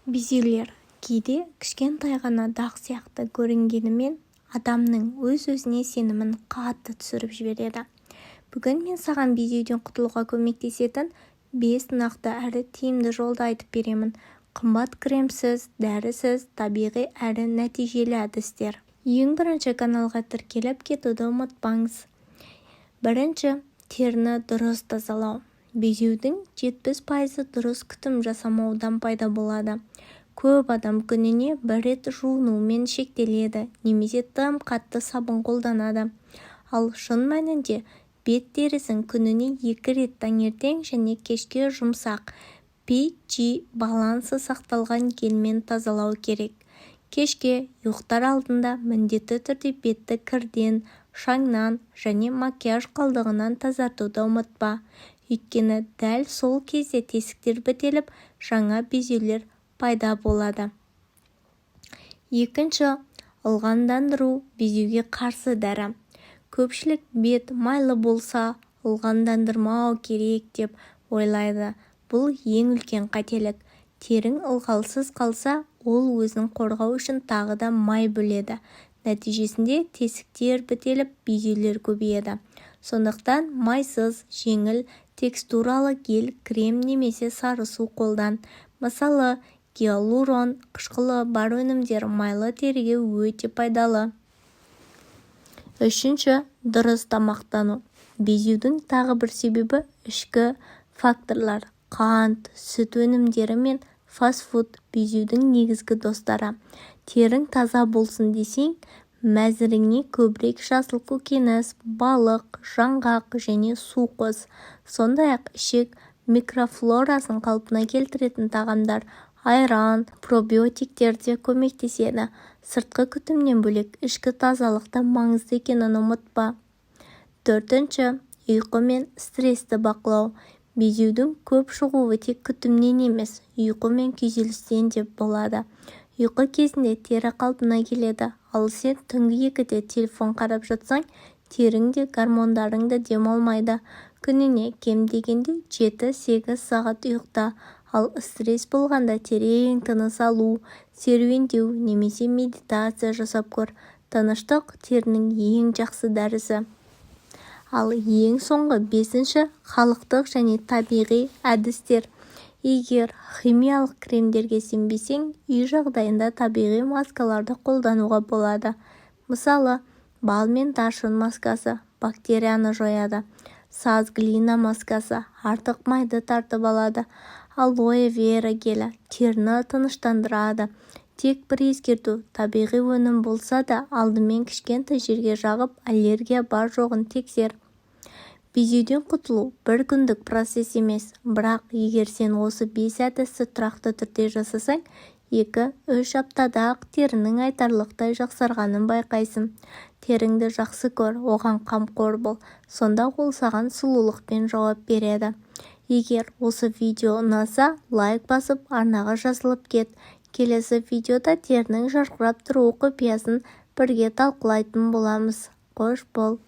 Безеулер кейде кішкентай ғана дақ сияқты көрінгенімен, адамның өз-өзіне сенімін қатты түсіріп жібереді. Бүгін мен саған безеуден құтылуға көмектесетін 5 нақты әрі тиімді жолды айтып беремін. Қымбат кремсіз, дәрісіз, табиғи әрі нәтижелі әдістер. Ең бірінші, каналға тіркеліп кетуді ұмытпаңыз. Бірінші, теріні дұрыс тазалау. Безеудің 70%-ы дұрыс күтім жасамаудан пайда болады. Көп адам күніне бір рет жуынумен шектеледі немесе тым қатты сабын қолданады. Ал шын мәнінде бет терісін күніне екі рет, таңертең және кешке жұмсақ, pH балансы сақталған гельмен тазалау керек. Кешке, ұйықтар алдында міндетті түрде бетті кірден, шаңнан және макияж қалдығынан тазартуды ұмытпа. Өйткені дәл сол кезде тесіктер бітеліп, жаңа безеулер пайда болады. Екінші, ылғалдандыру — безеуге қарсы дәрі. Көпшілік бет майлы болса, ылғалдандырмау керек деп ойлайды. Бұл ең үлкен қателік. Терің ылғалсыз қалса, ол өзін қорғау үшін тағы да май бөледі. Нәтижесінде тесіктер бітеліп, безеулер көбейеді. Сондықтан майсыз, жеңіл текстуралы гель, крем немесе сары су қолдан. Мысалы, гиалурон қышқылы бар өнімдер майлы теріге өте пайдалы. Үшінші, дұрыс тамақтану. Безеудің тағы бір себебі — ішкі факторлар. Қант, сүт өнімдері мен фастфуд — безеудің негізгі достары. Терің таза болсын десең, мәзіріңе көбірек жасыл көкөніс, балық, жаңғақ және су қос. Сондай-ақ ішек микрофлорасын қалпына келтіретін тағамдар, айран, пробиотиктер де көмектеседі. Сыртқы күтімнен бөлек, ішкі тазалық та маңызды екенін ұмытпа. Төртінші, ұйқы мен стрессті бақылау. Безеудің көп шығуы тек күтімнен емес, ұйқы мен күйзелістен де болады. Ұйқы кезінде тері қалпына келеді. Ал сен түнгі 2-де телефон қарап жатсаң, терің де, гормондарың да демалмайды. Күніне кем дегенде 7-8 сағат ұйықта. Ал стресс болғанда терең тыныс алу, серуендеу немесе медитация жасап көр. Тыныштық — терінің ең жақсы дәрісі. Ал ең соңғы, бесінші, халықтық және табиғи әдістер. Егер химиялық кремдерге сенбесең, үй жағдайында табиғи маскаларды қолдануға болады. Мысалы, бал мен даршын маскасы бактерияны жояды, саз глина маскасы артық майды тартып алады, алоэ вера гелі теріні тыныштандырады. Тек бір ескерту: табиғи өнім болса да, алдымен кішкентай жерге жағып, аллергия бар-жоғын тексер. Безеуден құтылу — бір күндік процесс емес. Бірақ егер сен осы бес әдісті тұрақты түрде жасасаң, 2-3 аптада-ақ терінің айтарлықтай жақсарғанын байқайсың. Теріңді жақсы көр, оған қамқор бол, сонда ол саған сұлулықпен жауап береді. Егер осы видео ұнаса, лайк басып, арнаға жазылып кет. Келесі видеода терінің жарқырап тұруы құпиясын бірге талқылайтын боламыз. Қош бол!